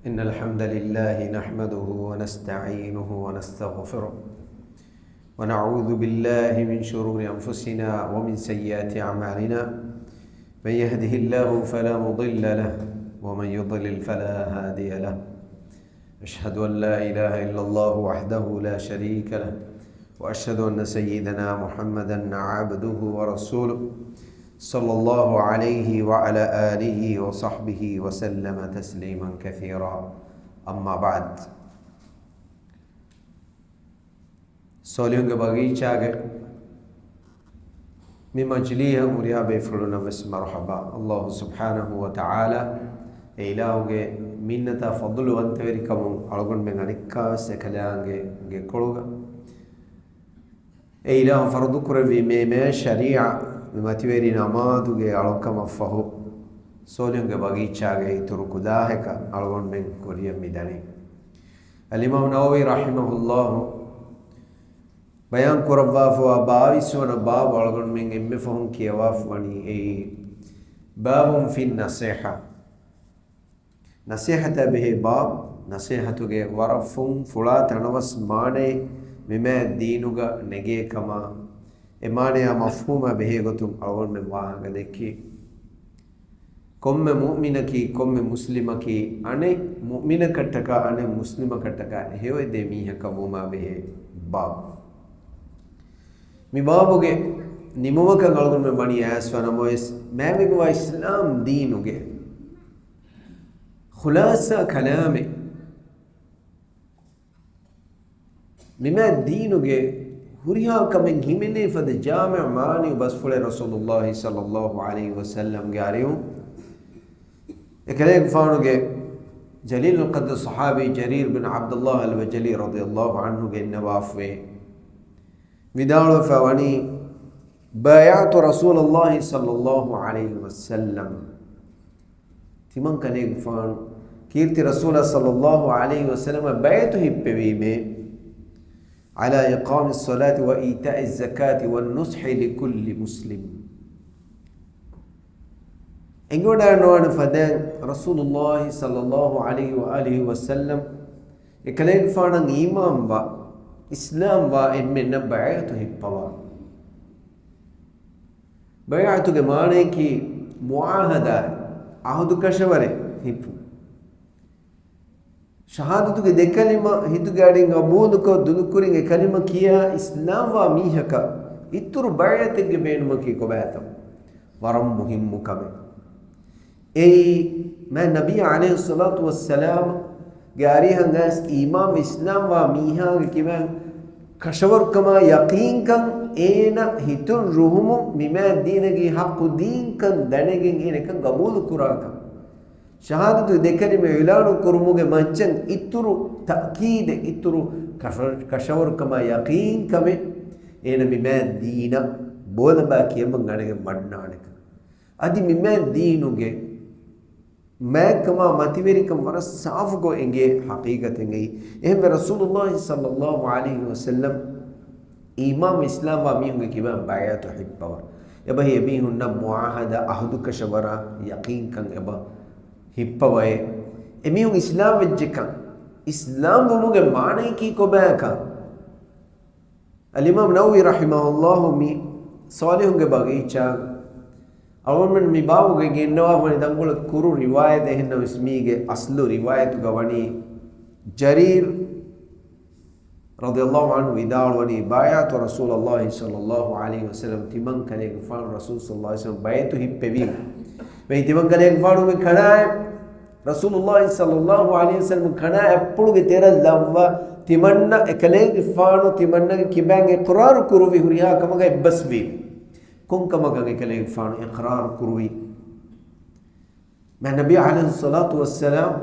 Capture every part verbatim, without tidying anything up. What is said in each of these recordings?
إن الحمد لله نحمده ونستعينه ونستغفره، ونعوذ بالله من شرور أنفسنا ومن سيئات أعمالنا. من يهده الله فلا مضل له، ومن يضلل فلا هادي له. أشهد أن لا إله إلا الله وحده لا شريك له، وأشهد أن سيدنا محمدا عبده ورسوله، صلى الله عليه وعلى آله وصحبه وسلم تسليما كثيرا. أما بعد. ޞާލިޙުންގެ ބަގީޗާގެ މި މަޖިލީހަށް ހުރިހާ ބޭފުޅުންނަށް ވެސް މަރުޙަބާ. ﷲ ސުބްޙާނަހޫ ވަތަޢާލާ އެ އިލާހުގެ މިންނަތާ ފަޟުލު ވަންތަވެރިކަމުން އަޅުގަނޑުމެން އަނެއްކާވެސް އެކަލާނގެ ގެކޮޅުގަ އެ އިލާހު ފަރުޟު ކުރެއްވި މޭ މޭ ޝަރީޢަ މި މަތިވެރި ނަމާދުގެ އަޅުކަމަށް ފަހު، ޞާލިޙުންގެ ބަގީޗާގެ އިތުރު ކުދާހެކަށް އަޅުގަނޑުމެން ކުރިޔަށް މި ދަނީ. އަލްއިމާމު ނަވަވީ ރަޙިމަހުﷲ ބަޔާން ކުރައްވާފަވާ ބާވީސް ވަނަ ބާބު އަޅުގަނޑުމެން އެންމެ ފަހުން ކިޔަވާފަ ވަނީ އެއީ، باب في النصيحة. ނަޞޭޙަތާ ބެހޭ ބާބު، ނަޞޭޙަތުގެ ވަރަށް ފުން ފުޅާ ތަނަވަސް މާނައެއް މިމާތް ދީނުގަ ނެގޭ ކަމާ، އެ މާނަޔާ މަފްހޫމާ ބެހޭ ގޮތުން އަޅުގަނޑުމެން ވާހަކަ ދެއްކި. ކޮންމެ މުއުމިނަކީ، ކޮންމެ މުސްލިމަކީ، އަނެއް މުއުމިނަކަށްޓަކާ، އަނެއް މުސްލިމަކަށްޓަކާ އެހެޔޮއެދޭ މީހަކަށް ވުމާ ބެހޭ ބާބު. މި ބާބުގެ ނިމުމަކަށް އަޅުގަނޑުމެން ވަނީ އައިސްފަ ނަމަވެސް، މާތްވެގެންވާ އިސްލާމް ދީނުގެ ޚުލާޞާ ކަލާމެއް. މިމާތް ދީނުގެ ހުރިހާ ކަމެއް ހިމެނޭ ފަދަ ޖާމިޢު މާނިޢު ބަސްފުޅެއް ރަސޫލުﷲ ޞައްލަﷲ ޢަލައިހި ވަސައްލަމްގެ އަރިހުން އެކަލޭގެފާނުގެ ޖަލީލުލް ޤަދްރު ޞަޙާބީ ޖަރީރު ބިން ޢަބްދުﷲ އަލްބަޖަލީ ރަޟިޔަﷲ ޢަންހު ގެންނަވާފައި ވިދާޅުވެފަ ވަނީ، بايعت رسول الله صلى الله عليه وسلم. ތިމަން ކަލޭގެފާނު ކީރިތި ރަސޫލާ ޞައްލަﷲ ޢަލައިހި ވަސައްލަމަށް ބައިޢަތު ހިއްޕެވީމޭ، على إقام الصلاة وإيتاء الزكاة والنصح لكل مسلم. އެނގިވަޑައިނުވާނެ ފަދައިން ރަސޫލުﷲ ޞައްލަﷲ ޢަލައިހި ވައާލިހި ވަސައްލަމް އެކަލޭގެފާނަށް އީމާންވާ، އިސްލާމްވާ އެންމެންނަށް ބައިޢަތު ހިއްޕަވާ. ބައިޢަތުގެ މާނަޔަކީ މުޢާހަދާ، އަހުދު ކަށަވަރެއް ހިއްޕުން. ޝަހާދަތުގެ ދެ ކަލިމަ ހިތުގެ އަޑިން ގަބޫލުކޮށް، ދުލުކުރިން އެ ކަލިމަ ކިޔާ އިސްލާމްވާ މީހަކަށް އިތުރު ބައިޢަތެއްގެ ބޭނުމަކީ ކޮބާތޯ؟ ވަރަށް މުހިއްމު ކަމެއް. އެއީ، މާތް ނަބީ ޢަލައިހިއްޞަލާތު ވައްސަލާމްގެ އަރިހަށް އައިސް އީމާން އިސްލާމްވާ މީހާގެ ކިބައިން ކަށަވަރުކަމާ ޔަޤީންކަން، އޭނަ ހިތުން ރުހުމުން މި މާތް ދީނަކީ ޙައްޤު ދީންކަން ދަނެގެން އޭނަ އެކަން ގަބޫލު ކުރާކަން. ޝަހާދަތު ދެ ކަލިމަ އިޢުލާނު ކުރުމުގެ މައްޗަށް އިތުރު ތައުކީދެއް، އިތުރު ކަށަ-، ކަށަވަރުކަމާ ޔަޤީންކަމެއް އޭނަ މި މާތް ދީނަށް ބޯލަބާ ކިޔަމަން އަނެގެން ވަންނާނެކަން. އަދި މި މާތް ދީނުގެ މާތްކަމާ މަތިވެރިކަން ވަރަށް ސާފުކޮށް އެނގޭ ޙަޤީޤަތެއް އެއީ. އެހެންވެ ރަސޫލުﷲ ޞައްލަﷲ ޢަލައިހި ވަސައްލަމް އީމާން އިސްލާމްވާ މީހުންގެ ކިބައިން ބައިޢަތު ހިއްޕަވާ. އެބަހީ އެމީހުންނަށް މުޢާހަދާ އަހުދުކަށަވަރާ ޔަޤީންކަން އެބަ ހިއްޕަވައޭ. އެމީހުން އިސްލާމް ވެއްޖެކަން، އިސްލާމް ވުމުގެ މާނަޔަކީ ކޮބާކަން. އަލްއިމާމް ނަވަވީ ރަޙިމަހުﷲ މި ޞާލިޙުންގެ ބަގީޗާ އަޅުގަނޑުމެން މި ބާބުގައި ގެންނަވާފަވަނީ ތަންކޮޅެއް ކުރު ރިވާޔަތެއް. އެހެންނަމަވެސް މީގެ އަސްލު ރިވާޔަތުގަ ވަނީ ޖަރީރު ރަޟިޔަﷲ ޢަންހު ވިދާޅުވަނީ، بايعت رسول الله صلى الله عليه وسلم، ތިމަން ކަލޭގެފާނު ރަސޫލު ޞައްލަﷲ ޢަލައިހި ވަސައްލަމަށް ބައިޢަތު ހިއްޕެވީމަ. މި ތިމަން ކަލޭގެފާނު މި ކަނާ ރަސޫލުﷲ ޞައްލަﷲ ޢަލައިހި ވަސައްލަމަ ކަނާ އަތްޕުޅުގެ ތެރަށް ލައްވާ، ތިމަންނަ އެކަލޭގެފާނު ތިމަންނަގެ ކިބައިން އިޤްރާރު ކުރުވި ހުރިހާ ކަމަކަށް އެއްބަސްވީ. ކޮން ކަމަކަށް އެކަލޭގެފާނު އިޤްރާރު ކުރުވީ؟ މާތް ނަބީ ޢަލައިހިއްޞަލާތު ވައްސަލާމް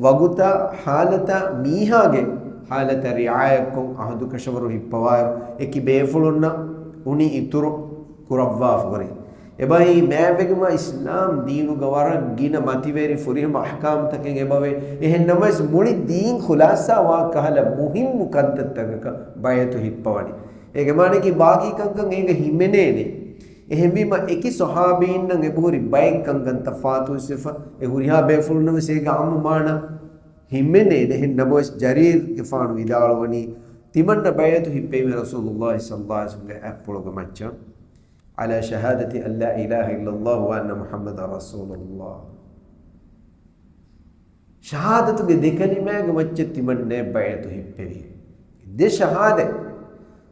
ވަގުތާ ޙާލަތާ މީހާގެ ޙާލަތަށް ރިޢާޔަތްކޮށް އަހުދު ކަށަވަރު ހިއްޕަވާއިރު، އެކި ބޭފުޅުންނަށް އުނި އިތުރު ކުރައްވާފަ ހުރި. އެބަހީ މާތްވެގެންވާ އިސްލާމް ދީނުގަ ވަރަށް ގިނަ މަތިވެރި ފުރިހަމަ އަޙްކާމްތަކެއް އެބަވޭ. އެހެން ނަމަވެސް މުޅި ދީން ޚުލާޞާވާ ކަހަލަ މުހިއްމު ކަންތައްތަކަކަށް ބައިޢަތު ހިއްޕަވަނީ. އޭގެ މާނައަކީ ބާކީ ކަންކަން އޭގަ ހިމެނޭނެ. އެހެންވީމަ އެކި ޞަޙާބީންނަށް އެބަހުރި ބައެއް ކަންކަން ތަފާތުވެސް ވެފަ، އެ ހުރިހާ ބޭފުޅުންނަށް ވެސް އޭގެ ޢާއްމު މާނަ ހިމެނޭނެ. އެހެން ނަމަވެސް ޖަރީރުގެފާނު ވިދާޅުވަނީ، ތިމަންނަ ބައިޢަތު ހިއްޕެވީމޭ ރަސޫލުﷲ ޞައްލަﷲ ޢަލައިހި ވަސައްލަމްގެ އަތްޕުޅުގެ މައްޗަށް، على شهادة أن لا إله إلا الله وأن محمدا رسول الله. ޝަހާދަތުގެ ދެ ކަލިމާގެ މައްޗަށް ތިމަންނަ ބައިޢަތު ހިއްޕެވި. ދެ ޝަހާދަތް.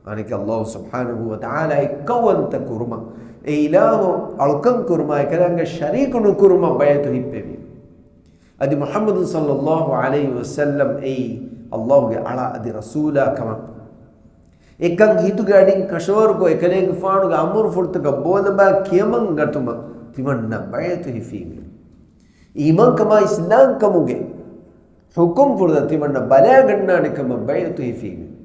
އަނެކެ ﷲ ސުބްޙާނަހޫ ވަތަޢާލާ އެއްކައުވަންތަ ކުރުމަށް، އެ އިލާހު އަޅުކަން ކުރުމާ، އެކަލާނގެ ޝަރީކު ނުކުރުމަށް ބައިޢަތު ހިއްޕެވި. އަދި މުޙައްމަދު ޞައްލަﷲ ޢަލައިހި ވަސައްލަމް އެއީ ﷲގެ އަޅާ އަދި ރަސޫލާ ކަމަށް، އެކަން ހިތުގެ އަޑިން ކަށަވަރުކޮށް، އެކަލޭގެފާނުގެ އަމުރުފުޅުތަކަށް ބޯލަބާ ކިޔަމަން ގަތުމަށް ތިމަންނަ ބައިޢަތު ހިފީމެވެ. އީމާންކަމާ އިސްލާމްކަމުގެ ޙުކުމްފުޅުތައް ތިމަންނަ ބަލާގަންނާނެ ކަމަށް ބައިޢަތު ހިފީމެވެ.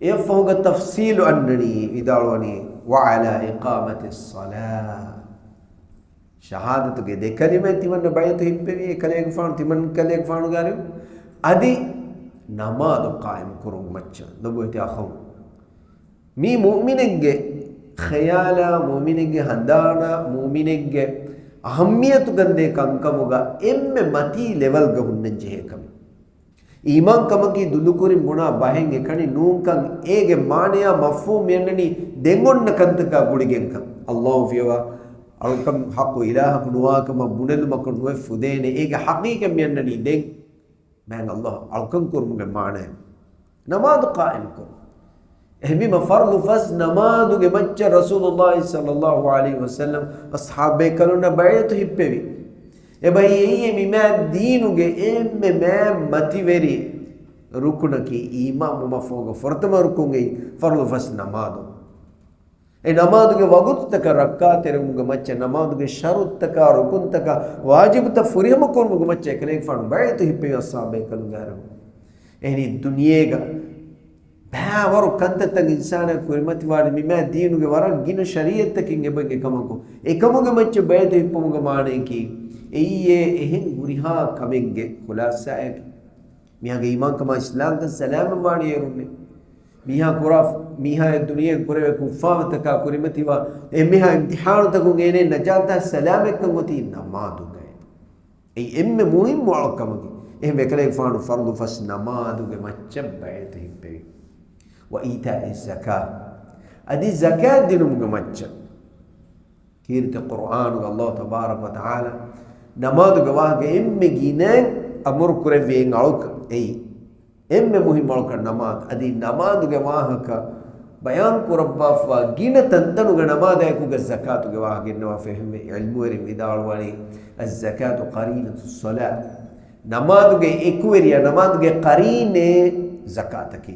އެއަށްފަހުގަ ތަފްޞީލު އަންނަނީ، ވިދާޅުވަނީ، وعلى إقامة الصلاة. ޝަހާދަތުގެ ދެ ކަލިމައެއް ތިމަންނަ ބައިޢަތު ހިއްޕެވި، އެކަލޭގެފާނު، ތިމަން ކަލޭގެފާނުގެ އަރިހު އަދި ނަމާދު ޤާއިމު ކުރުން މައްޗަށް. ލޮބުވެތި އަޚުން، މީ މުއުމިނެއްގެ ޚަޔާލާ، މުއުމިނެއްގެ ހަނދާނާ، މުއުމިނެއްގެ އަހައްމިޔަތު ގަންދޭ ކަންކަމުގަ އެންމެ މަތީ ލެވަލްގަ ހުންނަން ޖެހޭ ކަމެއް. އީމާންކަމަކީ ދުލުކުރިން ބުނާ ބަހެއް އެކަނި ނޫންކަން، އޭގެ މާނަޔާ މަފްހޫމް މިއަންނަނީ ދެން އޮންނަ ކަންތަކާ ގުޅިގެންކަން. ﷲ ފިޔަވާ އަޅުކަން ޙައްޤު އިލާހަކު ނުވާކަމަށް ބުނެލުމަކުން ނުވެ ފުދޭނެ. އޭގެ ޙަޤީޤަތް މިއަންނަނީ ދެން. މާތް ﷲ އަޅުކަން ކުރުމުގެ މާނަޔަށް ނަމާދު ޤާއިމް ކުރުން. އެހެންވީމަ ފަރްޟު ފަސް ނަމާދުގެ މައްޗަށް ރަސޫލުﷲ ޞައްލަﷲ ޢަލައިހި ވަސައްލަމް އަޞްޙާބޭކަލުންނަށް ބައިޢަތު ހިއްޕެވި. އެބަހީ އެއީ މި މާތް ދީނުގެ އެންމެ މާތް މަތިވެރި ރުކުނަކީ، އީމާން މަފްހޫމުގެ ފުރަތަމަ ރުކުން އެއީ ފަރްޟު ފަސް ނަމާދު. އެ ނަމާދުގެ ވަގުތުތަކަށް ރައްކާތެރިވުމުގެ މައްޗަށް، ނަމާދުގެ ޝަރުޠުތަކާ ރުކުންތަކާ ވާޖިބުތައް ފުރިހަމަ ކުރުމުގެ މައްޗަށް އެކަލޭގެފާނު ބައިޢަތު ހިއްޕެވި އަޞްޙާބޭކަލުންގެ އަރިހު. އެހެނީ ދުނިޔޭގަ ބައިވަރު ކަންތައްތައް އިންސާނާ ކުރިމަތިވާނެ، މި މާތް ދީނުގެ ވަރަށް ގިނަ ޝަރީޢަތްތަކެއް އެބަ އެކަމަކު، އެކަމުގެ މައްޗަށް ބައިޢަތު ހިއްޕުމުގެ މާނަޔަކީ، އެއީ އެ އެހެން ހުރިހާ ކަމެއްގެ ޚުލާޞާއެކޭ. މީހާގެ އީމާންކަމާ އިސްލާމްކަން ސަލާމަތްވާނެ އޭރުންނޭ. މީހާ ކުރާ، މީހާ އެ ދުނިޔޭގަ ކުރެވޭ ކުށްފާވަތަކާ ކުރިމަތިވާ އެންމެހާ އިމްތިޙާނުތަކުން އޭނައަށް ނަޖާތާ ސަލާމަތްކަން އޮތީ ނަމާދުގައި. އެއީ އެންމެ މުހިއްމު އަޅުކަމަކީ. އެހެންވެ އެކަލޭގެފާނު ފަރްޟު ފަސް ނަމާދުގެ މައްޗަށް ބައިޢަތު ހިއްޕެވި. وإيتاء الزكاة. އަދި ޒަކާތް ދިނުމުގެ މައްޗަށް. ކީރިތި ޤުރުއާނުގަ ﷲ ތަބާރަކަ ވަތަޢާލާ ނަމާދުގެ ވާހަކަ އެންމެ ގިނައިން އަމުރު ކުރެއްވި އެއް އަޅުކަން އެއީ. އެންމެ މުހިއްމު އަޅުކަން ނަމާދު. އަދި ނަމާދުގެ ވާހަކަ ބަޔާން ކުރައްވާފަ ގިނަ ތަންތަނުގެ ނަމާދާއެކުގަ ޒަކާތުގެ ވާހަކަ ގެންނަވާފަ އެހެންވެ ޢިލްމުވެރިން ވިދާޅުވަނީ، الزكاة قرينة الصلاة. ނަމާދުގެ އެކުވެރިޔާ، ނަމާދުގެ ޤަރީނޭ ޒަކާތަކީ.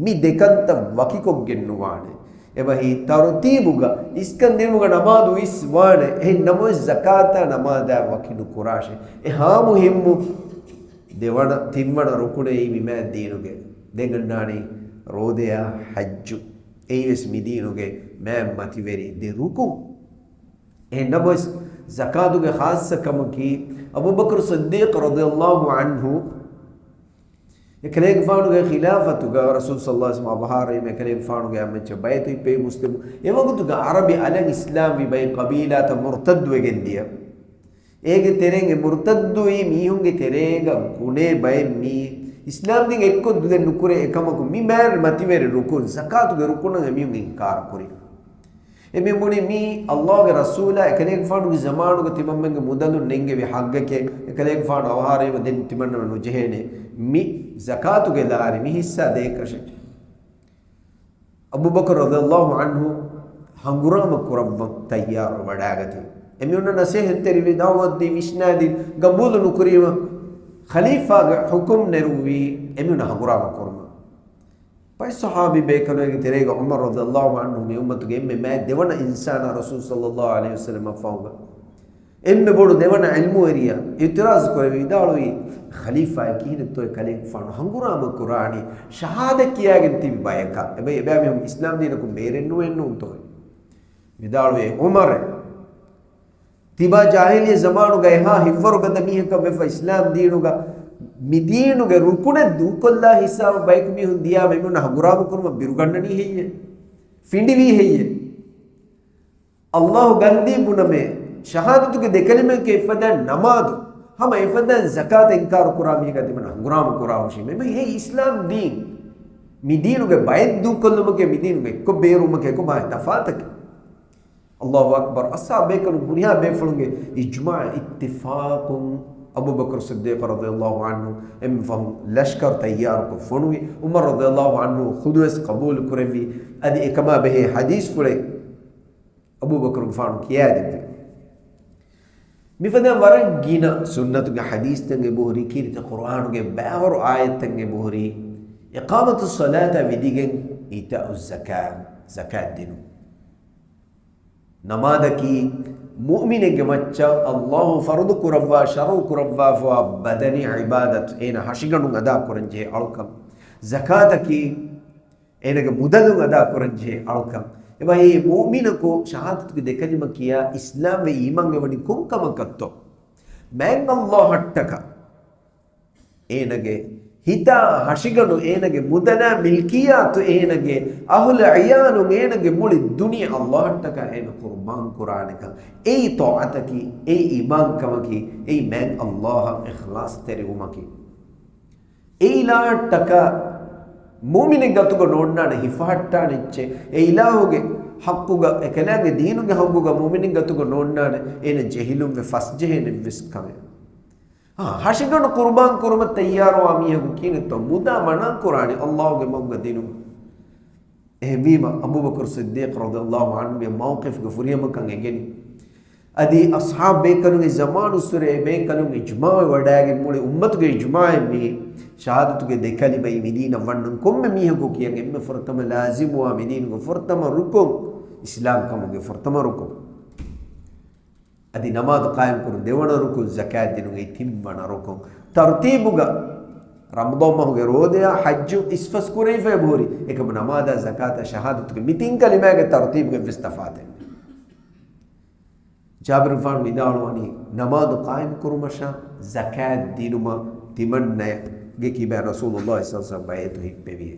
މި ދެކަންތައް ވަކިކޮށްގެން ނުވާނެ. އެބަހީ ތަރުތީބުގަ އިސްކަން ދިނުމުގަ ނަމާދު އިސް ވާނެ. އެހެން ނަމަވެސް ޒަކާތާ ނަމާދާ ވަކި ނުކުރާށޭ. އެހާ މުހިއްމު ދެވަނަ، ތިންވަނަ ރުކުނެއް މި މާތް ދީނުގެ. ދެން އަންނާނީ ރޯދަޔާ ޙައްޖު. އެއީވެސް މި ދީނުގެ މާތް މަތިވެރި ދެ ރުކުން. އެހެން ނަމަވެސް ޒަކާތުގެ ޚާއްޞަ ކަމަކީ، އަބޫބަކުރު ޞިއްދީޤް ރަޟިޔަﷲ ޢަންހު އެކަލޭގެފާނުގެ ޚިލާފަތުގަ ރަސޫލު ޞައްލަﷲ ޢަލައިހި ވަސައްލަމަ އަވަހާރައިމަ އެކަލޭގެފާނުގެ އަތްމައްޗަށް ބައިޢަތު ހިއްޕެވި މުސްލިމު. އެވަގުތުގަ ޢަރަބި އަލަށް އިސްލާމްވި ބައެއް ޤަބީލާތައް މުރްތައްދުވެގެން ދިޔަ. އޭގެ ތެރެއިން އެ މުރްތައްދުވި މީހުންގެ ތެރޭގަ ގުނޭ ބައެއް މީ އިސްލާމް ދީން އެއްކޮށް ދުލެއް ނުކުރޭ. އެކަމަކު މި މާތް މަތިވެރި ރުކުން، ޒަކާތުގެ ރުކުނަށް އެމީހުން އިންކާރު ކުރި. އެމީހުން ބުނި މީ ﷲގެ ރަސޫލާ އެކަލޭގެފާނުގެ ޒަމާނުގަ ތިމަންމެންގެ މުދަލުން ނެންގެވި ޙައްޤެކޭ، އެކަލޭގެފާނު އަވަހާރައިމަ ދެން ތިމަންނަމެން ނުޖެހޭނެ މި ޒަކާތުގެ ލާރި މި ހިއްސާ ދޭކަށެއް. އަބޫބަކުރު ރަޟިޔަﷲ ޢަންހު ހަނގުރާމަ ކުރައްވަން ތައްޔާރު ވަޑާގަތީ. އެމީހުންނަށް ނަސޭހަތްތެރިވި، ދަޢުވަތުދީ، ވިސްނާދީ، ޤަބޫލު ނުކުރީމަ، ޚަލީފާގެ ޙުކުމް ނެރުއްވީ އެމީހުންނަށް ހަނގުރާމަ ކުރުމަށް. ބައެއް ޞަޙާބީ ބޭކަލުންގެ ތެރޭގަ ޢުމަރު ރަޟިޔަﷲ ޢަންހު މި އުއްމަތުގެ އެންމެ މާތް ދެވަނަ އިންސާނާ ރަސޫލު ޞައްލަﷲ ޢަލައިހި ވަސައްލަމަށް ފަހުގަ އެންމެ ބޮޑު ދެވަނަ ޢިލްމުވެރިޔާ އިޢުތިރާޒު ކުރެއްވި ވިދާޅުވީ، ޚަލީފާއޭ ކިހިނެއްތޯއޭ ކަލޭގެފާނު ހަނގުރާމަ ކުރާނީ ޝަހާދަތް ކިޔާގެން ތިބި ބަޔަކާ؟ އެބަ، އެބައިމީހުން އިސްލާމް ދީނަކުން ބޭރެއް ނުވެ ނޫންތޯއޭ؟ ވިދާޅުވޭ، ޢުމަރޭ، ތިބާ ޖާހިލިއްޔަ ޒަމާނުގަ އެހާ ހިތްވަރުގަދަ މީހަކަށް ވެފަ އިސްލާމް ދީނުގަ މި ދީނުގެ ރުކުނެއް ދޫކޮށްލާ ހިސާބަށް ބަޔަކު މީހުން ދިޔާމަ އެމީހުންނަށް ހަނގުރާމަ ކުރުމަށް ބިރުގަންނަނީ ހެއްޔޭ؟ ފިނޑިވީ ހެއްޔޭ؟ ﷲ ގަންދީ ބުނަމޭ، ޝަހާދަތުގެ ދެކަލިމައެއްގެ އެއްފަދައިން ނަމާދު، ހަމަ އެފަދައިން ޒަކާތަށް އިންކާރު ކުރާ މީހަކަށް ތިމަން ހަނގުރާމަ ކުރާ ހުށީމޭ. މި ހެއް އިސްލާމް ދީން. މި ދީނުގެ ބައެއް ދޫކޮށްލުމަކޭ، މި ދީނުގެ އެއްކޮށް ބޭރުވުމަކޭ ކޮބާ ތަފާތަކީ؟ އައްލާހު އަކްބަރު. އަޞްޙާބު ބޭކަލުން ހުރިހާ ބޭފުޅުންގެ އިޖްމާޢު އިއްތިފާޤުން އަބޫބަކުރު ޞިއްދީޤު ރަޟިޔައްލާހު ޢަންހު އެންމެ ފަހުން ލަޝްކަރު ތައްޔާރުކޮށް ފޮނުވި، ޢުމަރު ރަޟިޔައްލާހު ޢަންހު ޚުދުވެސް ޤަބޫލު ކުރެއްވި. އަދި އެކަމާ ބެހޭ ޙަދީޘްފުޅެއް އަބޫބަކުރުގެފާނު ކިޔާދެއްވި. މިފަދަ ވަރަށް ގިނަ ސުންނަތުގެ ޙަދީޘްތައް އެބަހުރި، ކީރިތި ޤުރުއާނުގެ ބައިވަރު އާޔަތްތައް އެބަހުރި، އިޤާމަތުއްޞަލާތާ ވިދިގެން އިތާއުއްޒަކާ، ޒަކާތް ދިނުން. ނަމާދަކީ މުއުމިނެއްގެ މައްޗަށް އައްލާހު ފަރުޟު ކުރައްވާ، ޝަރުޢު ކުރައްވާފަވާ ބަދަނީ ޢިބާދަތު، އޭނަ ހަށިގަނޑުން އަދާ ކުރަންޖެހޭ އަޅުކަން. ޒަކާތަކީ އޭނަގެ މުދަލުން އަދާ ކުރަންޖެހޭ އަޅުކަން. އެބަހީ މުއުމިނަކު ޝަހާދަތުގެ ދެ ކަލިމަ ކިޔާ އިސްލާމްވެ އީމާންވެވަނީ ކޮން ކަމަކަށްތޯ؟ މާތް އައްލާހަށްޓަކާ އޭނަގެ ހިތާ ހަށިގަނޑު، އޭނަގެ މުދަލާ މިލްކިއްޔާތު، އޭނަގެ އަހުލު ޢިޔާލުން، އޭނަގެ މުޅި ދުނިޔެ އައްލާހަށްޓަކާ އޭނަ ޤުރުބާން ކުރާނެކަން. އެއީ ޠާޢަތަކީ، އެއީ އީމާންކަމަކީ، އެއީ މާތް އައްލާހަށް އިޚްލާޞްތެރިވުމަކީ. އެ އިލާހަށްޓަކާ މުއުމިނެއް ގަތުގަ ނޯންނާނެ ހިފަހައްޓާނެ އެއްޗެއް. އެ އިލާހުގެ ޙައްޤުގަ، އެކަލާނގެ ދީނުގެ ޙައްޤުގަ މުއުމިނެއް ގަތުގަ ނޯންނާނެ އޭނަ ޖެހިލުންވެ ފަސްޖެހޭނެ އެއްވެސް ކަމެއް. އާ، ހަށިގަނޑު ޤުރުބާން ކުރުމަށް ތައްޔާރުވާ މީހަކު ކިހިނެއްތޯ މުދާ މަނާ ކުރާނީ އައްލާހުގެ މަގުގަ ދިނުމަށް. އެހެންވީމަ، އަބޫބަކުރު ޞިއްދީޤު ރަޟިޔައްލާހު ޢަންހުގެ މައުޤިފްގެ ފުރިހަމަކަން އެނގެނީ. އަދި އަޞްޙާބު ބޭކަލުން އެ ޒަމާނުއްސުރެ އެ ބޭކަލުން އިޖްމާޢުވެވަޑައިގެން މުޅި އުއްމަތުގެ އިޖްމާޢެއް މީ ޝަހާދަތުގެ ދެ ކަލިމައީ މި ދީނަށް ވަންނަން ކޮންމެ މީހަކު ކިޔަން އެންމެ ފުރަތަމަ ލާޒިމުވާ މި ދީނުގެ ފުރަތަމަ ރުކުން، އިސްލާމްކަމުގެ ފުރަތަމަ ރުކުން. އަދި ނަމާދު ޤާއިމްކުރުން ދެވަނަ ރުކުން، ޒަކާތް ދިނުން އެއީ ތިންވަނަ ރުކުން. ތަރުތީބުގަ ރަމަޟާން މަހުގެ ރޯދަޔާ ޙައްޖު އިސްފަސް ކުރެވިފައި ބުހުރި. އެކަމު ނަމާދާ ޒަކާތާ ޝަހާދަތުގެ މި ތިން ކަލިމާގެ ތަރުތީބުގެ އެއްވެސް ތަފާތެއް ނެތް. ޖާބިރުގެފާނު ވިދާޅުވަނީ، ނަމާދު ޤާއިމް ކުރުމަށާ ޒަކާތް ދިނުމަށް ތިމަންނަޔަށް ކިބައިން ރަސޫލުﷲ ޞައްލަﷲު ޢަލައިހި ވަސައްލަމް ބައިޢަތު ހިއްޕެވިއޭ.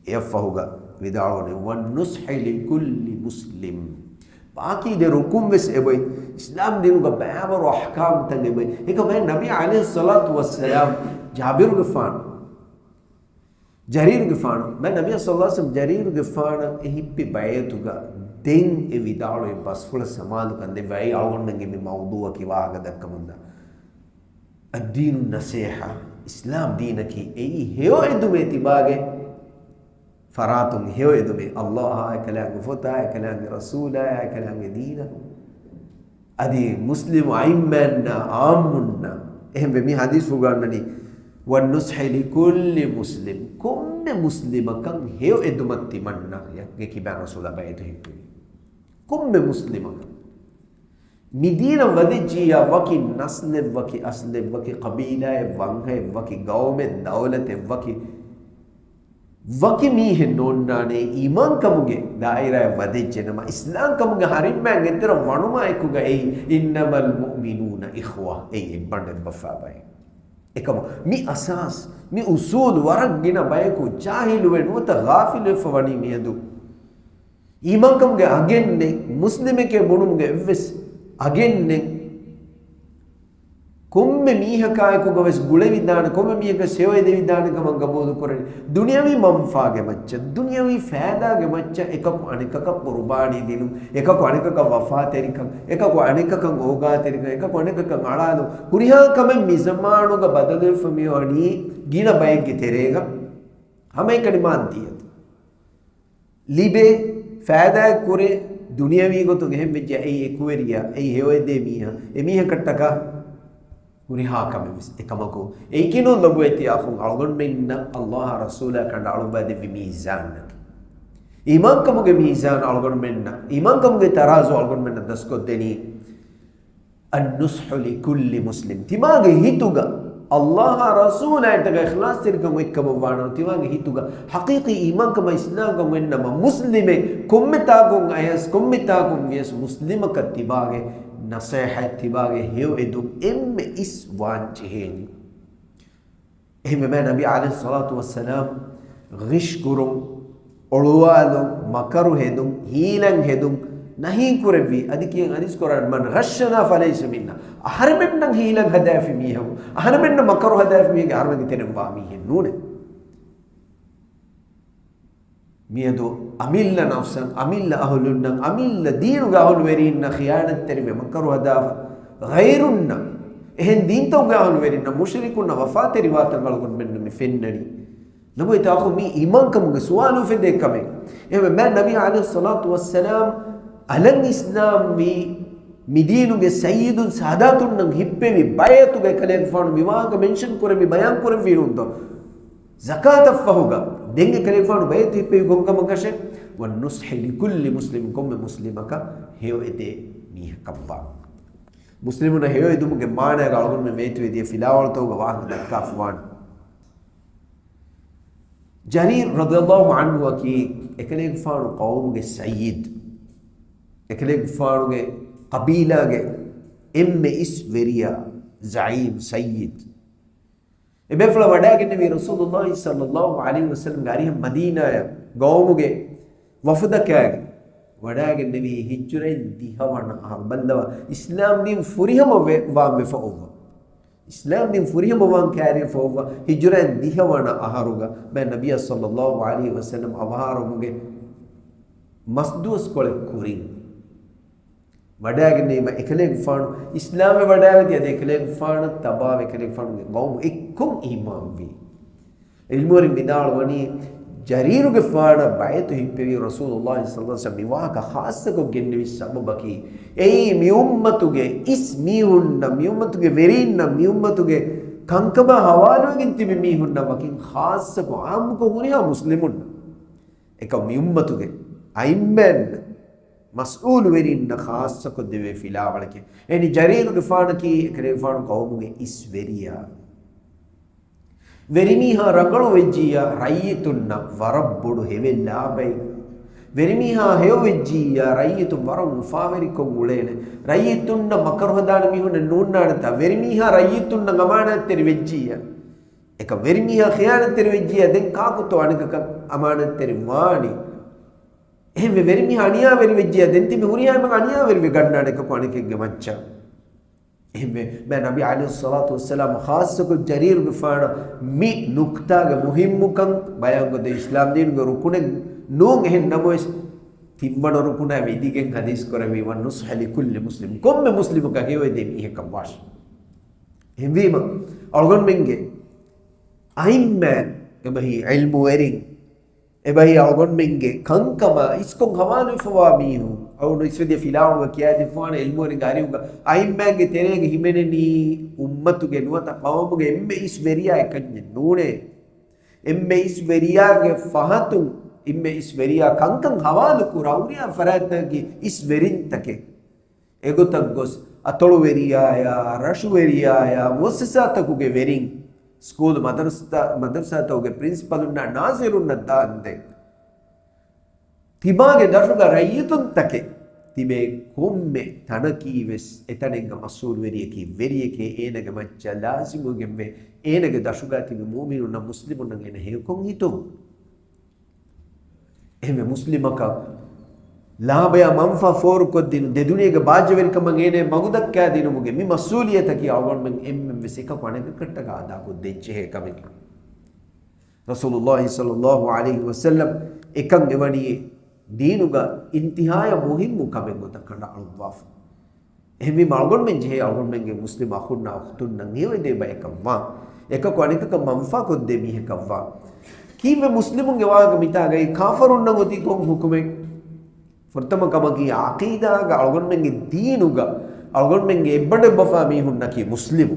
އެއަށްފަހުގަ ވިދާޅުވަނީ، "ވައްނުޞްޙި ލިކުއްލި މުސްލިމް." ބާކީ ދެ ރުކުން ވެސް އެބައި، އިސްލާމް ދީނުގަ ބައިވަރު އަޙްކާމްތައް އެބައި. އެކަމަކު ނަބީ ޢަލައިހިއްޞަލާތު ވައްސަލާމް ޖާބިރުގެފާނު، ޖަރީރުގެފާނު، މާތް ނަބީ ޞައްލަﷲު ޢަލައިހި ވަސައްލަމް ޖަރީރުގެފާނަށް އެ ހިއްޕި ބައިޢަތުގަ ދެން އެ ވިދާޅުވި ބަސްފުޅަށް ސަމާލުކަން ދެއްވާ. އެއީ އަޅުގަނޑުމެންގެ މި މައުޟޫޢަކީ ވާހަކަ ދައްކަމުންދާ. އައްދީނު ނަޞޭޙާ، އިސްލާމް ދީނަކީ އެއީ ހެޔޮއެދުމޭ ތިބާގެ ފަރާތުން ހެޔޮއެދުމޭ، އައްލާހާ، އެކަލާނގެ ފޮތާ، އެކަލާނގެ ރަސޫލާ، އެކަލާނގެ ދީނަށް. އަދި މުސްލިމު އައިމައިންނާ އާއްމުންނާ. އެހެންވެ މި ޙަދީޘްފުޅުގަ އަންނަނީ، "ވައްނުޞްޙި ލިކުއްލި މުސްލިމް." ކޮންމެ މުސްލިމަކަށް ހެޔޮއެދުމަށް ތިމަންނަޔަށް ކިބައިން ރަސޫލާ ބައިޢަތު ހިއްޕެވި. ކޮންމެ މުސްލިމަކަށް. މި ދީނަށް ވަދެއްޖިއްޔާ ވަކި ނަސްލެއް، ވަކި އަސްލެއް، ވަކި ޤަބީލާއެއް، ވަންހައެއް، ވަކި ގައުމެއް، ދައުލަތެއް، ވަކި، ވަކި މީހެއް ނޯންނާނެ އީމާންކަމުގެ ދާއިރާއަށް ވަދެއްޖެނަމަ، އިސްލާމްކަމުގެ ހަރިންމާ އެތެރެ ވަނުމާ އެކުގަ އެއީ، "އިންނަމަލް މުއުމިނޫނަ އިޚްވަ." އެއީ އެއްބަނޑެއް ބަފާ ބައެއް. އެކަމު މި އަސާސް، މި އުސޫލު ވަރަށް ގިނަ ބަޔަކު ޖާހިލުވެ ނުވަތަ ޣާފިލުވެފަ ވަނީ މިއަދު. އީމާންކަމުގެ އަގެއް ނެތް، މުސްލިމެކޭ ބުނުމުގެ އެއްވެސް އަގެއް ނެތް. ކޮންމެ މީހަކާއެކުގަވެސް ގުޅެވިދާނެ، ކޮންމެ މީހަކަށް ހެޔޮއެދެވިދާނެ ކަމަށް ގަބޫލުކުރަނީ. ދުނިޔަވީ މަންފާގެ މައްޗަށް، ދުނިޔަވީ ފައިދާގެ މައްޗަށް އެކަކު އަނެކަކަށް ޤުރުބާނީ ދިނުން، އެކަކު އަނެކަކަށް ވަފާތެރިކަން، އެކަކު އަނެކަކަށް އޯގާތެރިކަން، އެކަކު އަނެކަކަށް އަޅާލުން، ހުރިހާ ކަމެއް މިޒަމާނުގަ ބަދަލުވެފަ މިވަނީ ގިނަ ބައެއްގެ ތެރޭގަ. ހަމައެކަނި މާއްދިއްޔަތު. ލިބޭ، ފައިދާއެއް ކުރޭ، ދުނިޔަވީ ގޮތުން އެހެން ވެއްޖެ، އެއީ އެކުވެރިޔާ، އެއީ ހެޔޮއެދޭ މީހާ، އެ މީހަކަށްޓަކާ ހުރިހާ ކަމެއް ވެސް. އެކަމަކު، އެއިކިނޫން ލޮބުވެތި އަޚުން، އަޅުގަނޑުމެންނަށް އައްލާހާ ރަސޫލާ ކަނޑައަޅުއްވާ ދެއްވި މީޒާނަކީ، އީމާންކަމުގެ މީޒާން އަޅުގަނޑުމެންނަށް، އީމާންކަމުގެ ތަރާޒު އަޅުގަނޑުމެންނަށް ދަސްކޮށްދެނީ، النُّصْحُ لِكُلِّ مُسْلِمٍ. ތިމާގެ ހިތުގަ އައްލާހާ ރަސޫލާއަށްޓަކާ އިޚްލާޞްތެރިކަން އޮތްކަމަށްވާނަމަ، ތިމާގެ ހިތުގަ ޙަޤީޤީ އީމާންކަމާ އިސްލާމްކަން އޮތްނަމަ، މުސްލިމެއް ކޮންމެތާކުން އަޔަސް، ކޮންމެތާކުން ވިޔަސް މުސްލިމަކަށް ތިބާގެ ނަޞޭޙަތް، ތިބާގެ ހެޔޮއެދުން އެންމެ އިސް ވާންޖެހޭނީ. އެހެންވެ މާތް ނަބީ ޢަލައިހިއްޞަލާތު ވައްސަލާމް ޣިޝް ކުރުން، އޮޅުވާލުން، މަކަރު ހެދުން، ހީލަތް ހެދުން، ނަހީ ކުރެއްވީ. އަދި ކިޔަން ޙަދީޘް ކުރާން، "من غشنا فليس منا." އަހަރެމެންނަށް ހީލަން ހަދާފި މީހަކު، އަހަރެމެންނަށް މަކަރު ހަދާފި މީހެއްގެ އަހަރުމެންގެ ތެރެއިން ވާ މީހެއް ނޫނޭ. މިއަދު އަމިއްލަ ނަފްސަށް، އަމިއްލަ އަހުލުންނަށް، އަމިއްލަ ދީނުގެ އަހުލުވެރީންނަށް ޚިޔާނަތްތެރިވެ މަކަރު ހަދާފަ، ޣައިރުންނަށް، އެހެން ދީންތަކުގެ އަހުލުވެރިންނަށް، މުޝްރިކުންނަށް ވަފާތެރިވާތަން އަޅުގަނޑުމެންނަށް މި ފެންނަނީ. ނަމަވެސް ތާކު މީ އީމާންކަމުގެ ސުވާލު އުފެދޭ ކަމެއް. އެހެންވެ، މާތް ނަބީ ޢަލައިހިއްޞަލާތު ވައްސަލާމް އަލަށް އިސްލާމްވީ، މިދީނުގެ ސައްޔިދުން ސާދާތުންނަށް ހިއްޕެވި ބައިޢަތުގައި ކަލޭގެފާނު މި ވާހަކަ މެންޝަން ކުރެއްވި، ބަޔާން ކުރެއްވީ ނޫންތޯ؟ ޒަކާތަށް ފަހުގަ ދެން އެކަލޭގެފާނު ބައިޢަތު ހިއްޕެވި ކޮންކަމަކަށެއް؟ "والنُّصْحِ لِكُلِّ مُسْلِمٍ." ކޮންމެ މުސްލިމަކަށް ހެޔޮއެދޭ މީހަކަށްވާ. މުސްލިމުންނަށް ހެޔޮއެދުމުގެ މާނައިގަ އަޅުގަނޑުމެން ވޭތުވެދިޔަ ފިލާވަޅުތަކުގަ ވާހަކަ ދައްކާފަވާނެ. ޖަރީރު ރަޟިޔަﷲ ޢަންހުއަކީ އެކަލޭގެފާނު ޤައުމުގެ ސައްޔިދު، އެކަލޭގެފާނުގެ ޤަބީލާގެ އެންމެ އިސް ވެރިޔާ، ޒަޢީމް، ސައްޔިދު. އެބޭފުޅާ ވަޑައިގެންނެވީ ރަސޫލުﷲ ޞައްލަﷲ ޢަލައިހި ވަސައްލަމްގެ އަރިހަށް މަދީނާއަށް ޤައުމުގެ ވަފުދަކާގެ ވަޑައިގެންނެވީ ހިޖުރައިން ދިހަވަނަ އަހަރު. ބައްލަވާ، އިސްލާމް ދީން ފުރިހަމަ ވެ-، ވާން ވެފަ އޮއްވަ. އިސްލާމް ދީން ފުރިހަމަ ވާން ކައިރިވެފަ އޮއްވަ ހިޖުރައިން ދިހަވަނަ އަހަރުގަ މާތް ނަބިއްޔާ ޞައްލަﷲ ޢަލައިހި ވަސައްލަމް އަވަހާރަވުމުގެ މަސްދުވަސްކޮޅެއް ކުރިން ވަޑައިގެންނެވީމަ އެކަލޭގެފާނު އިސްލާމްވެ ވަޑައިވެތި އަދި އެކަލޭގެފާނަށް ތަބާވެ އެކަލޭގެފާނުގެ ޤައުމު އެއްކޮށް އީމާންވީ. ޢިލްމުވެރިން ވިދާޅުވަނީ، ޖަރީރުގެފާނަށް ބައިޢަތު ހިއްޕެވީ ރަސޫލުﷲ ޞައްލަﷲ ޢަލައިހި ވަސައްލަމް މި ވާހަކަ ޚާއްޞަކޮށް ގެންނެވި ސަބަބަކީ، އެއީ މި އުއްމަތުގެ އިސް މީހުންނަށް، މި އުއްމަތުގެ ވެރީންނަށް، މި އުއްމަތުގެ ކަންކަމާ ހަވާލުވެގެން ތިބި މީހުންނަށް ވަކިން ޚާއްޞަކޮށް، ޢާއްމުކޮށް ހުރިހާ މުސްލިމުންނަށް، އެކަމު މި އުއްމަތުގެ އައިމްމާއިންނަށް މަސްއޫލުވެރީންނަށް ޚާއްޞަކޮށް ދެވޭ ފިލާވަޅެކޭ. އެހެނީ ޖަރީރުގެފާނަކީ އެކަލޭގެފާނު ޤައުމުގެ އިސް ވެރިޔާ. ވެރިމީހާ ރަނގަޅު ވެއްޖިއްޔާ ރައްޔިތުންނަށް ވަރަށް ބޮޑު ހެވެއް ލާބައެއް. ވެރިމީހާ ހެޔޮ ވެއްޖިއްޔާ ރައްޔިތުން ވަރަށް އުފާވެރިކޮށް އުޅޭނެ. ރައްޔިތުންނަށް މަކަރު ހަދާނެ މީހުންނެއް ނޫންނާނެތާ، ވެރިމީހާ ރައްޔިތުންނަށް އަމާނާތްތެރި ވެއްޖިއްޔާ. އެކަ ވެރިމީހާ ޚިޔާނަތްތެރި ވެއްޖިއްޔާ ދެން ކާކުތޯ އަނެކަކަށް އަމާނާތްތެރި ވާނީ؟ އެހެންވެ، ވެރިމީހާ އަނިޔާވެރި ވެއްޖިއްޔާ ދެން ތިބި ހުރިހާ އެމަން އަނިޔާވެރިވެ ގަންނާނެ އެކަކު އަނެކެއްގެ މައްޗަށް. އެހެންވެ، މާތް ނަބީ ޢަލައިހިއްޞަލާތު ވައްސަލާމް ޚާއްޞަކޮށް ޖަރީރުގެފާނަށް މި ނުކްތާގެ މުހިއްމުކަން ބަޔާންކޮށްދޭ. އިސްލާމްދީނުގެ ރުކުނެއް ނޫން، އެހެން ނަމަވެސް، ތިންވަނަ ރުކުނާ ވިދިގެން ޙަދީޘް ކުރެއްވި، "والنُّصْحَ لِكُلِّ مُسْلِمٍ." ކޮންމެ މުސްލިމަކަށް ހެޔޮއެދޭ މީހަކަށް ވާށި. އެހެންވީމަ، އަޅުގަނޑުމެންގެ އައިމްމާއިން، އެބަހީ ޢިލްމުވެރިން، އެބަހީ އަޅުގަނޑުމެންގެ ކަންކަމާ އިސްކޮށް ހަވާލުވެފަވާ މީހުން، އަޅުގަނޑު އިސްވެދިޔަ ފިލާވަޅުގަ ކިޔާދެއްވާނެ ޢިލްމުވެރިންގެ އަރިހުގަ އައިމްމާއިންގެ ތެރޭގަ ހިމެނެނީ އުއްމަތުގެ ނުވަތަ ޤައުމުގެ އެންމެ އިސް ވެރިޔާ އެކަންޏެއް ނޫނޭ. އެންމެ އިސް ވެރިޔާގެ ފަހަތުން، އެންމެ އިސް ވެރިޔާ ކަންކަން ހަވާލު ކުރާ ހުރިހާ ފަރާތްތަކަކީ އިސް ވެރިންތަކެއް. އެގޮތަށް ގޮސް، އަތޮޅުވެރިޔާޔާ، ރަށުވެރިޔާޔާ، މުއައްސަސާތަކުގެ ވެރިން، ސްކޫލު މަދަރުސްތަ-، މަދަރުސާތަކުގެ ޕްރިންސިޕަލުންނާ ނާޒިރުންނަށް ދާންދެން، ތިބާގެ ދަށުގަ ރައްޔިތުންތަކެއް ތިބޭ، ކޮންމެ ތަނަކީ ވެސް އެތަނެއްގަ މަސްއޫލުވެރިޔަކީ ވެރިޔެކޭ، އޭނަގެ މައްޗަށް ލާޒިމުވެގެންވޭ، އޭނަގެ ދަށުގަ ތިބި މުއުމިނުންނަށް މުސްލިމުންނަށް އޭނަ ހެޔޮކޮށް ހިތުން. އެހެންވެ، މުސްލިމަކަށް ލާބަޔާ މަންފާ ފޯރުކޮށްދިނުން، ދެދުނިޔޭގެ ބާއްޖަވެރިކަމަށް އޭނަ މަގުދައްކާދިނުމުގެ މި މަސްއޫލިއްޔަތަކީ އަޅުގަނޑުމެން އެންމެން ވެސް އެކަކު އަނެކަކަށްޓަކާ އަދާކޮށްދޭންޖެހޭ ކަމެއް. ރަސޫލުﷲ ޞައްލަﷲ ޢަލައިހި ވަސައްލަމް އެކަން އެވަނީ ދީނުގަ އިންތިހާޔަށް މުހިއްމު ކަމެއް ގޮތަށް ކަނޑައަޅުއްވާފަ. އެހެންވީމަ އަޅުގަނޑުމެން ޖެހޭ އަޅުގަނޑުމެންގެ މުސްލިމް އަޚުންނާ އުޚްތުންނަށް ހެޔޮއެދޭ ބަޔަކަށްވާން. އެކަކު އަނެކަކަށް މަންފާކޮށްދޭ މީހަކަށްވާން. ކީއްވެ މުސްލިމުންގެ ވާހަކަ މިތާގައި ކާފަރުންނަށް އޮތީ ކޮން ޙުކުމެއް؟ ފުރަތަމަ ކަމަކީ ޢަޤީދާގަ އަޅުގަނޑުމެންގެ ދީނުގަ އަޅުގަނޑުމެންގެ އެއްބަނޑެއްބަފާ މީހުންނަކީ މުސްލިމު.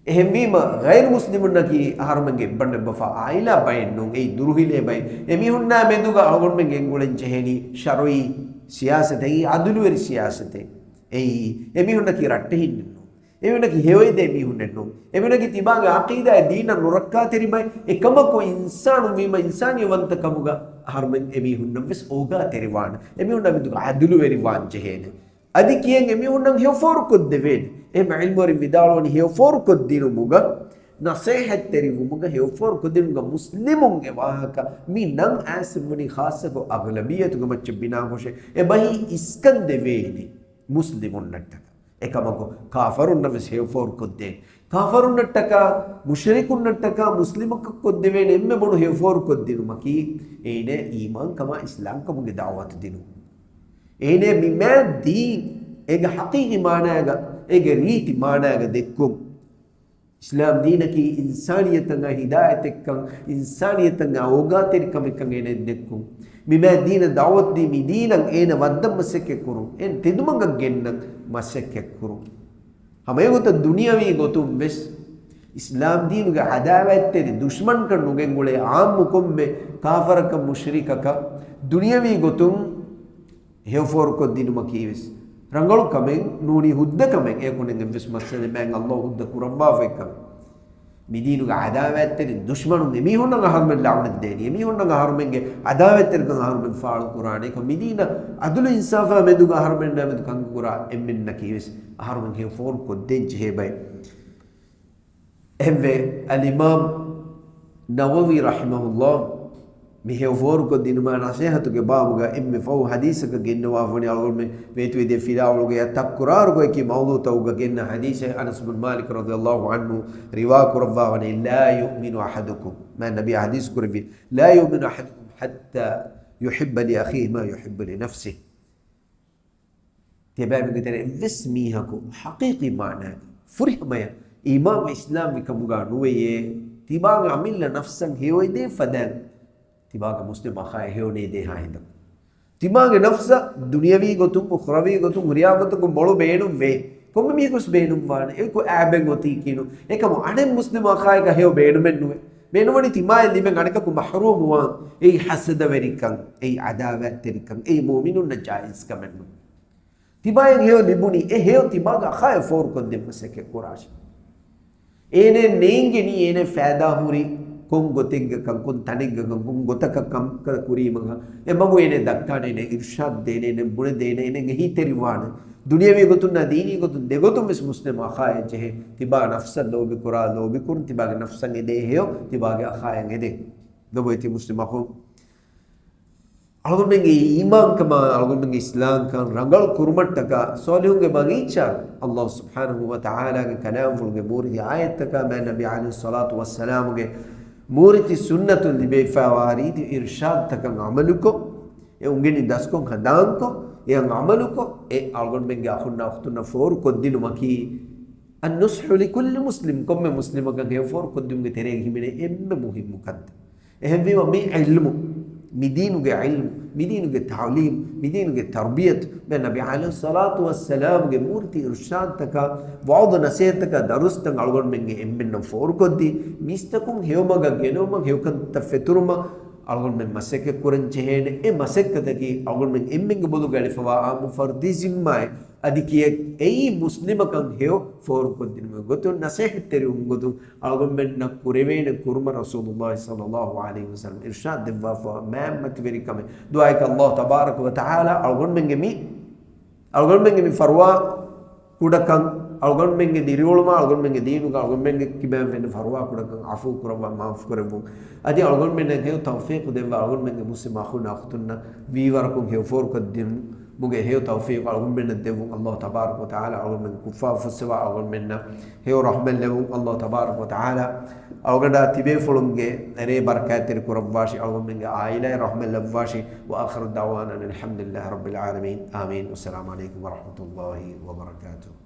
އެހެންވީމަ، ޣައިރު މުސްލިމުންނަކީ އަހަރުމެންގެ އެއްބަނޑެއްބަފާ އާއިލާ ބައެއް ނޫން، އެއީ ދުރުހިލޭ ބައެއް. އެމީހުންނާ މެދުގަ އަޅުގަނޑުމެން ގެންގުޅެން ޖެހެނީ ޝަރުޢީ ސިޔާސަތެއް، އެއީ ޢަދުލުވެރި ސިޔާސަތެއް. އެއީ އެމީހުންނަކީ ރައްޓެހިންނެއް ނޫން. އެމީހުންނަކީ ހެޔޮއެދޭ މީހުންނެއް ނޫން. އެމީހުންނަކީ ތިބާގެ ޢަޤީދާއެއް ދީނަށް ނުރައްކާތެރި ބައެއް. އެކަމަކު އިންސާނުން ވީމަ އިންސާނިއްޔަވަންތަކަމުގަ އަހަރުމެން އެމީހުންނަށް ވެސް އޯގާތެރިވާނެ. އެމީހުންނާ މެދުގަ ޢަދުލުވެރިވާން ޖެހޭނެ. އަދި ކިޔެން އެމީހުންނަށް ހެޔޮ ފޯރުކޮށްދެވޭނެ. އެހެން ޢިލްމުވެރިން ވިދާޅުވަނީ ހެޔޮ ފޯރުކޮށްދިނުމުގަ ނަސޭހަތްތެރިވުމުގަ ހެޔޮފޯރުކޮށްދިނުމުގަ މުސްލިމުންގެ ވާހަކަ މި ނަން އައިސް ވަނީ ޚާއްޞަކޮށް އަޣުލަބިއްޔަތުގެ މައްޗަށް ބިނާކޮށޭ. އެބަހީ އިސްކަން ދެވޭނެ މުސްލިމުންނަށްޓަކާ. އެކަމަކު ކާފަރުންނަށް ވެސް ހެޔޮފޯރުކޮށްދޭނެ. ކާފަރުންނަށްޓަކާ، މުޝްރިކުންނަށްޓަކާ މުސްލިމަކަށް ކޮށްދެވޭނެ އެންމެ ބޮޑު ހެޔޮފޯރުކޮށްދިނުމަކީ، އޭނަ އީމާންކަމާ އިސްލާމްކަމުގެ ދަޢުވަތު ދިނުން. އޭނަ މިމާ ދީން އޭގެ ޙަޤީޤީ މާނާގަ، އޭގެ ރީތި މާނާގަ ދެއްކުން. އިސްލާމް ދީނަކީ އިންސާނިއްޔަތަށް ހިދާޔަތެއްކަން، އިންސާނިއްޔަތަށް އޯގާތެރިކަމެއްކަން އޭނަ ދެއްކުން. މިމާ ދީނަށް ދަޢުވަތުދީ މި ދީނަށް އޭނަ ވައްދަން މަސައްކަތްކުރުން. އޭނަ ތެދުމަގަށް ގެންނަން މަސައްކަތްކުރުން. ހަމައެގޮތަށް ދުނިޔަވީ ގޮތުން ވެސް އިސްލާމް ދީނުގެ އަދާވާތްތެރި ދުޝްމަންކަން ނުގެންގުޅޭ އާއްމު ކޮންމެ ކާފަރަކަށް މުޝްރިކަކަށް ދުނިޔަވީ ގޮތުން ހެޔޮފޯރުކޮށްދިނުމަކީވެސް ރަނގަޅު ކަމެއް ނޫނީ، ހުއްދަ ކަމެއް. އެކުނިން އެއްވެސް މައްސަލައެއް ނެތް، ﷲ ހުއްދަ ކުރައްވާފައި ކަމެއް. މިދީނުގެ އަދާވާތްތެރިން ދުޝްމަނުން އެމީހުންނަށް އަހަރުމެން ލަޢުނަތް ދޭނީ، އެމީހުންނަށް އަހަރުމެންގެ އަދާވާތްތެރިކަން އަހަރުމެން ފާޅުކުރާނީ. އެކަމަކު މިދީނަށް ޢަދުލު އިންސާފާ މެދުގަ އަހަރުމެންނާ މެދު ކަންކުރާ އެންމެންނަކީވެސް އަހަރުމެން ހެޔޮފޯރުކޮށްދޭން ޖެހޭ ބައެއް. އެހެންވެ، އަލްއިމާމް ނަވަވީ ރަޙިމަހުﷲ މި ހެޔޮފޯރުކޮށްދިނުމާ ނަޞޭޙަތުގެ ބާބުގަ އެންމެ ފަހު ޙަދީޘަކަށް ގެންނަވާފަވަނީ އަޅުގަނޑުމެން ވޭތުވެދޭ ފިލާވަޅުގަޔާ ތަކުރާރުކޮށް އެކި މައުޟޫޢުތަކުގަ ގެންނަ ޙަދީޘެއް އަނަސް ބިން މާލިކް ރަޟިޔަﷲ ޢަންހު ރިވާ ކުރައްވާވަނީ، ލާ ޔުއުމިނު އަޙަދުކުމް، މާތް ނަބީ ޙަދީޘް ކުރެއްވި، ލާ ޔުއުމިނު އަޙަދުކުމް ޙައްތާ ޔުޙިއްބަ ލިއަޚީހި މާ ޔުޙިއްބު ލިނަފްސިހި. ތިޔަބައިމީހުންގެ ތެރޭ އެއްވެސް މީހަކު ޙަޤީޤީ މާނާގަ ފުރިހަމަޔަށް އީމާންވެ އިސްލާމްވި ކަމުގަ ނުވެޔޭ، ތިބާގެ އަމިއްލަ ނަފްސަށް ހެޔޮއެދޭ ފަދައިން ތިބާގެ މުސްލިމް އަޚާއަށް ހެޔޮނެތް ދޭހާ ހިނދަކު. ތިބާގެ ނަފްސަށް ދުނިޔަވީ ގޮތުން، އުޚްރަވީ ގޮތުން، ހުރިހާ ގޮތަކުން މޮޅު ބޭނުންވޭ. ކޮންމެ މީހަކުވެސް ބޭނުންވާނެ. އެކު އާބެން އޮތީކީނު. އެކަމު އަނެއް މުސްލިމް އަޚާއަކަށް ހެޔޮ ބޭނުމެއް ނުވޭ. ބޭނުންވަނީ ތިމާއަށް ލިބެން އަނެކަކު މަޙްރޫމުވާން. އެއީ ޙަސަދަވެރިކަން، އެއީ ޢަދާވާތްތެރިކަން، އެއީ މުއުމިނުންނަށް ޖާއިޒްކަމެއް ނޫން. ތިބާއަށް ހެޔޮ ލިބުނީ، އެ ހެޔޮ ތިބާގެ އަޚާއަށް ފޯރުކޮށްދޭން މަސައްކަތް ކުރާށޭ. އޭނަ ނޭނގެނީ އޭނަ ފައިދާ ހުރި ކޮން ގޮތެއްގަކަން، ކޮން ތަނެއްގަކަން، ކޮން ގޮތަކަށް ކަންކަން ކުރީމަކަށް އެ މަގު އޭނަ ދައްކާނެ، އޭނަ އިރުޝާދު ދޭނެ، އޭނަ ބުނެދޭނެ، އޭނަ އެހީތެރިވާނެ. ދުނިޔަވީ ގޮތުންނާ ދީނީ ގޮތުން ދެގޮތުން ވެސް މުސްލިމް އަޚާއަށް ޖެހޭ ތިބާ ނަފްސަށް ލޯބިކުރާ، ލޯބިކުރުން، ތިބާގެ ނަފްސަށް އެދޭ ހެޔޮ ތިބާގެ އަޚާއަށް އެދޭ. ލޮބުވެތި މުސްލިމް އަޚުން، އަޅުގަނޑުމެންގެ އީމާންކަމާ، އަޅުގަނޑުމެންގެ އިސްލާމްކަން ރަނގަޅު ކުރުމަށްޓަކާ ޞާލިޙުންގެ ބަގީޗާގަ ﷲ ސުބްޙާނަހޫ ވަތަޢާލާގެ ކަލާމްފުޅުގެ މޫރިތި އާޔަތްތަކާ މާތް ނަބީ ޢަލައިހިއްޞަލާތު ވައްސަލާމުގެ މޫރިތި ސުންނަތުން ލިބިފައިވާ ރީތި އިރުޝާދުތަކަށް ޢަމަލުކޮށް، އެ އުނގެނި ދަސްކޮށް ހަނދާންކޮށް، އެއަށް ޢަމަލުކޮށް، އެ އަޅުގަނޑުމެންގެ އަޚުންނާ އުޚްތުންނަށް ފޯރުކޮށްދިނުމަކީ، النصح لكل مسلم، ކޮންމެ މުސްލިމަކަށް ހެޔޮ ފޯރުކޮށްދިނުމުގެ ތެރޭގަ ހިމެނޭ އެންމެ މުހިއްމު ކަންތައް. އެހެންވީމަ މި ޢިލްމު، މި ދީނުގެ ޢިލްމު، މި ދީނުގެ ތަޢުލީމް، މި ދީނުގެ ތަރްބިޔަތު، މާތް ނަބީ ޢަލައިހިއްޞަލާތު ވައްސަލާމްގެ މޫރިތި އިރުޝާދުތަކާ، ވަޢުޡު ނަޞޭޙަތްތަކާ، ދަރުސްތައް އަޅުގަނޑުމެންގެ އެންމެންނަށް ފޯރުކޮށްދީ، މީސްތަކުން ހެޔޮމަގަށް ގެނައުމަށް، ހެޔޮކަންތައް ފެތުރުމަށް އަޅުގަނޑުމެން މަސައްކަތް ކުރަން ޖެހޭނެ. އެ މަސައްކަތަކީ އަޅުގަނޑުމެން އެންމެންގެ ބޮލުގަ އެޅިފަވާ ޢާއްމު ފަރުދީ ޒިންމާއެއް. އަދި ކިޔެއް އެއީ މުސްލިމަކަށް ހެޔޮ ފޯރުކޮށްދިނުމުގެ ގޮތުން، ނަޞޭޙަތްތެރިވުމުގެ ގޮތުން އަޅުގަނޑުމެންނަށް ކުރެވޭނެ ކުރުމަށް ރަސޫލުﷲ ޞައްލަﷲ ޢަލައިހި ވަސައްލަމަ އިރުޝާދު ދެއްވާފަ މާތް މަތިވެރިކަމެއް. ދުޢާއަކީ ﷲ ތަބާރަކަ ވަތަޢާލާ އަޅުގަނޑުމެންގެ މި، އަޅުގަނޑުމެންގެ މި ފަރުވާ ކުޑަކަން، އަޅުގަނޑުމެންގެ ދިރިއުޅުމާ، އަޅުގަނޑުމެންގެ ދީނުގަ އަޅުގަނޑުމެންގެ ކިބައިން ފެންނަ ފަރުވާ ކުޑަކަން ޢަފޫ ކުރައްވާ، މާފު ކުރެއްވުން. އަދި އަޅުގަނޑުމެންނަށް ހެޔޮ ތައުފީޤު ދެއްވާ، އަޅުގަނޑުމެންގެ މުސްލިމް އަޚުންނާ އުޚްތުންނަށް ވީވަރަކުން ހެޔޮ ފޯރުކޮށްދިނުމުގެ ހެޔޮ ތައުފީޤު އަޅުގަނޑުމެންނަށް ދެއްވުން. ﷲ ތަބާރަކަ ވަތަޢާލާ އަޅުގަނޑުމެންގެ ކުށްފާ އުފައްސަވާ، އަޅުގަނޑުމެންނަށް ހެޔޮ ރަޙްމަތް ލެއްވުން. ﷲ ތަބާރަކަ ވަތަޢާލާ އަޅުގަނޑާ ތިބޭފުޅުންގެ ރޭ ބަރަކާތްތެރި ކުރައްވާށި، އަޅުގަނޑުމެންގެ ޢާއިލާއަށް ރަޙްމަތް ލައްވާށި. وآخر دعوانا أن الحمد لله رب العالمين. آمين. والسلام عليكم ورحمة الله وبركاته.